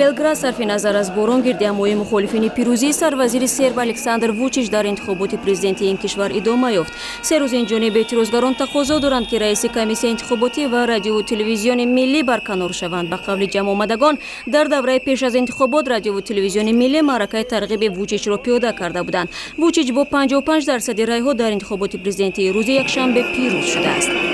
Белград сарфи назар аз борон гирдиҳамоии мухолифини пирӯзии сарвазири серб Александр Вучич дар интихоботи президентии ин кишвар идома ёфт. 3 рӯз инҷониб эътирозгарон тақозо доранд, ки раиси комиссияи интихоботӣ ва радиову телевизиони миллӣ барканор шаванд. Ба қавли ҷамъомадагон, дар давраи пеш аз интихобот радиову телевизиони миллӣ маъракаи тарғиби Вучичро пиёда карда буданд. Вучич бо 55 дарсади райҳо дар интихоботи президентии рӯзи якшанбе пирӯз шудааст.